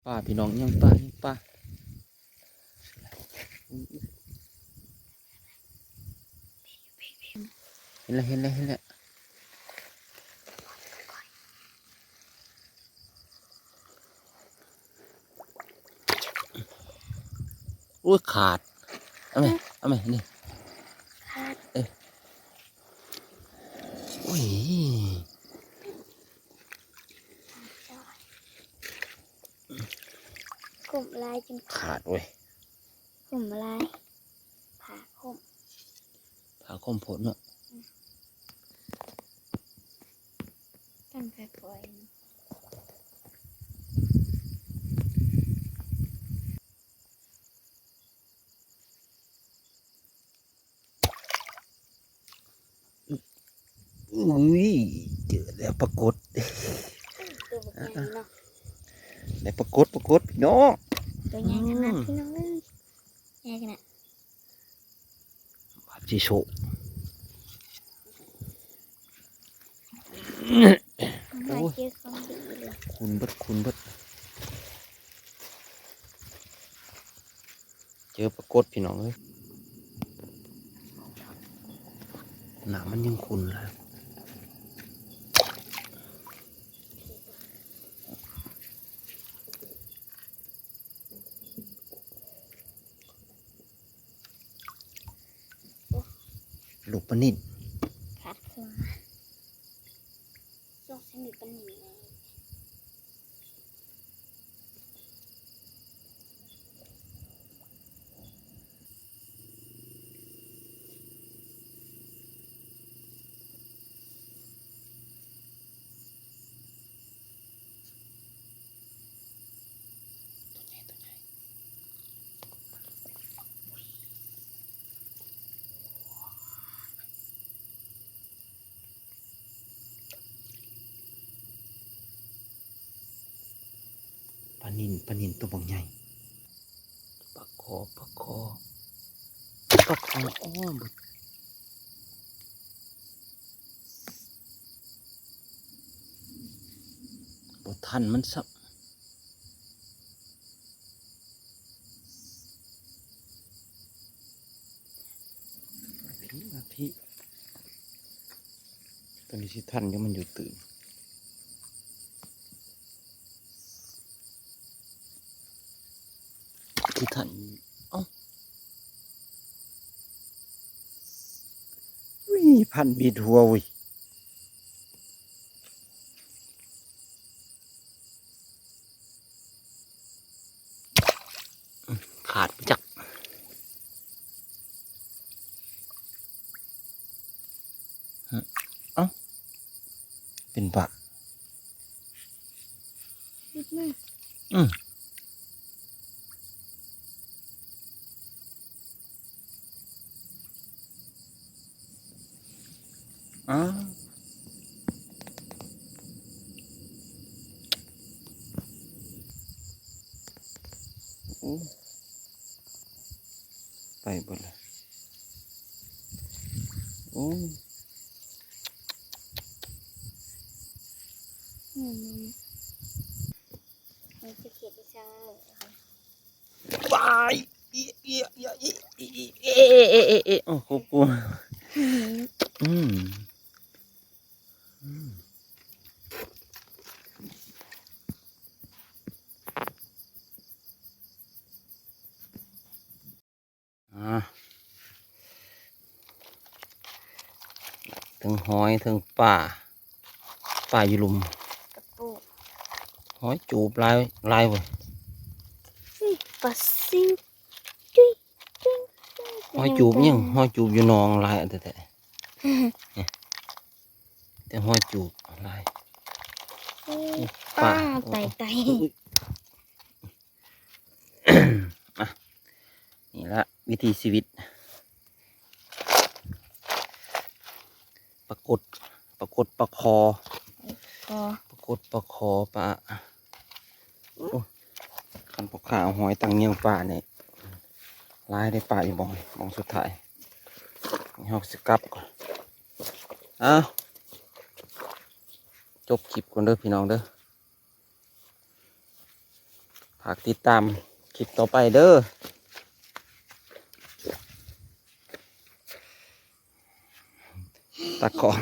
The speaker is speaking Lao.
ປາພີ່ນ້ອງ ຍັງປາ ຍັງປາ ເຫັນແລ້ວ ເຫັນແລ້ວ ເຫັນແລ້ວ ໂອ້ຍ ຂາດ ເອົາແມ່ ເອົາແມ່ ນີ້ ຂາດ ເອີ ໂອ້ຍ ຄົມຫຼາຍຈົນຂາດເວີຍ ຄົມຫຼາຍ ຜ້າຄົມ ຜ້າຄົມໂພດເນາະ ອືມ ຕ້ອງຄ່ອຍໆ ອຸ້ຍ ເຈີແລ້ວປາກົດ ໂຕບັກໃຫຍ່ເນາະ ໄດ້ປາກົດ ປາກົດພີ່ນ້ອງ ໂຕໃຫຍ່ຂະໜາດ ອືມ ພີ່ນ້ອງເອີຍ ໃຫຍ່ຂະໜາດ ບາດຊິໂຊກ ໂອ້ຍ ເຈີຂອງດີເລີຍ ຂຸ່ນເບິດ ຂຸ່ນເບິດ ເຈີປາກົດພີ່ນ້ອງເອີຍ ນ້ຳມັນຍັງຂຸ່ນຫຼາຍ ລູກປານິນ ຄັດຂຶ້ນມາ ຊ່ວງຊິມີປານິນແດ່. ປານິນ ປານິນໂຕບັກໃຫຍ່ ປາຄໍ່ ປາຄໍ່ ປາຄໍ່ ໂອ້ຍ ບໍ່ ບໍ່ທັນມັນຊ້ຳ. ມາພີ້ ມາພີ້ ຕົວນີ້ຊິທັນຢູ່ ມັນຢູ່ຕື່ນ ຊິທັນ ເອົ້າ ອຸ້ຍ ພັນບິດຫົວເວີຍ. ຂາດຈັກ ເອົ້າ ເປັນບາ ອືມ. ອ້າວ ໂອ້ ໄປເບິດລະ ໂອ້ ອືມ ມັນຈະເຮັດອີ່ຫຍັງ ວ້າຍ ເອ ເອ ເອ ເອ ເອ ໂອ້ໂຫ ອືມ ອືມ ອ່າ ເທິງຫອຍເທິງປາ ປາຢູ່ລຸ່ມ ກະໂປງ ຫອຍຈູບຫຼາຍ ຫຼາຍເວີຍ ປາຊິວ ຫອຍຈູບຫຍັງ ຫອຍຈູບຢູ່ໜອງຫຼາຍແທ້ໆ ແຕ່ຫອຍຈູບຫຼາຍ ປາ ປາ ໄຕ ໄຕ ອ່ະ ນີ້ລະວິຖີຊີວິດ ປາກົດ ປາກົດ ປາຄໍ່ ປາກົດ ປາຄໍ່ ປາ ໂອ້ ຄັນພໍ່ຄ້າເອົາຫອຍຕັ້ງເຫຍື່ອປານີ້ ຫຼາຍເດ້ ປາຢູ່ບ່ອນ ບ່ອນສຸດທ້າຍ ເຮົາຊິກັບກ່ອນ ເອົ້າ ຈົບຄລິບກ່ອນເດີພີ່ນ້ອງເດີ. ຝາກຕິດຕາມຄລິບຕໍ່ໄປເດີ້. ຕາກ້ອງ